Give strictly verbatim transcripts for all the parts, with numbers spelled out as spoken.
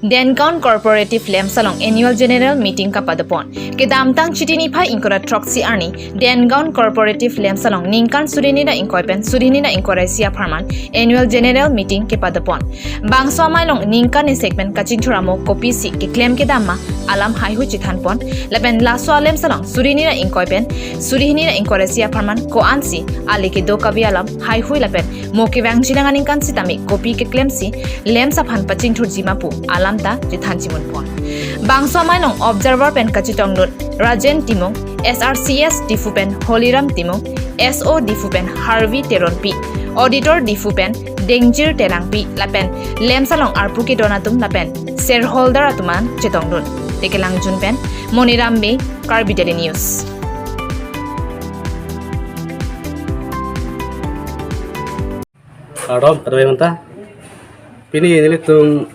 Dengaon Cooperative LAMPS along Annual General Meeting kapadopon. Kedamtang Chiti niphai ingkoi ra throksi arni Dengaon Cooperative LAMPS along ningkan suri hini ra ingkoi pen suri hini ra ingkoi ra isi apharman Annual General Meeting kepadopon. Bangso amei along ningkan isi pen kachingthur amo kopisi keklem kedam ma alam haihui chethanpon. Lapen laso a-LAMPS along suri hini ra ingkoi pen suri hini ra ingkoi ra isi apharman ko-ansi ale kedo kave alam haihui lapen mo kevangjilang aningkan sitame kopi keklemsi LAMPS aphan pachingthurji ma pu alam ta chethan chimunpon. Bangso amei along observer pen kachetongdun Rajen Timung, S R C S Diphu pen Holiram Timung, S O Diphu pen Harvi Teronpi, Auditor Diphu pen Dengjir Terangpi lapen LAMPS along arpu kedon atum lapen shareholder atum an chetongdun. Tekelangjun pen Moniram Bey, Karbi Daily News. Kardom, kardom anta. Pini nelitum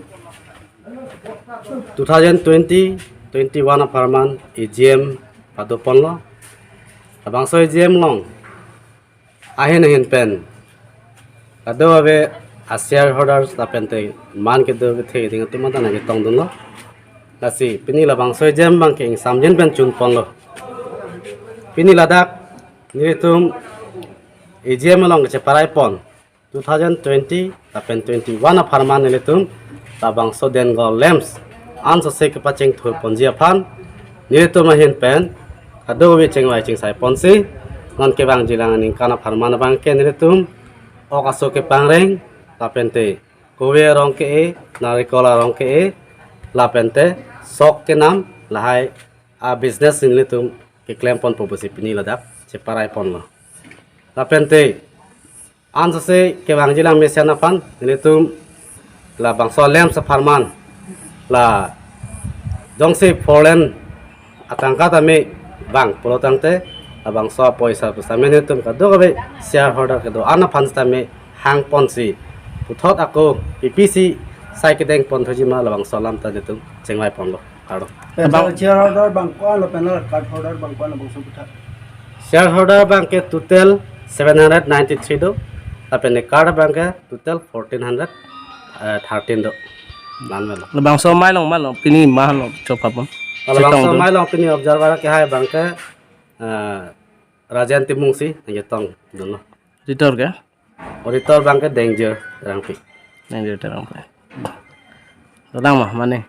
two thousand twenty twenty-one apharman A G M padoponlo. Labangso A G M along ahin ahin pen kadokave a-shareholders lapen te man kedo kethe ding atum anta nangchetongdunlo. Lasi pini labangso A G M abangke ingsamjin pen chunponlo. Pini ladak nelitum A G M along kacheparaipon two thousand twenty lapen twenty-one apharman nelitum labangso Dengaon LAMPS ansose kepachingthurponji aphan nelitum ahin pen kadokave chingvai chingsaiponsi non kevangjilang aningkan apharman abangke nelitum ok aso kepangreng lapen te kove arong ke-e, narikol arong ke-e lapen te sok kenam lahai a-business nelitum keklemponpo pusi pini ladak cheparaiponlo. Lapen te ansose kevangjilang mesen aphan nelitum labangso LAMPS apharman la jongsi foreign atangka tame vang pulo tangte labangso apoisa pusitame nelitum kadokave shareholder kedo-an aphan sitame hangponsi puthot ako kopisi sai kedengponthuji ma labangso alam ta nelitum chingvaiponlo. Kardom. Pen abang shareholder abang ko-an lo, pen card holder abang ko-an lo, bangso puthot? Shareholder abangke total seven hundred ninety-three do, lapen card abangke total fourteen hundred thirteen do. Lan melo. Labangso amei along ma lo, pini ma lo chopapon? Labangso chetongdun. Amei along pini observer kehai abangke, eh, Rajen Timung si nangchetongdunlo. Auditor ke? Auditor abangke Dengjir Terangpi. Dengjir Terangpi. Dolang ma, mane?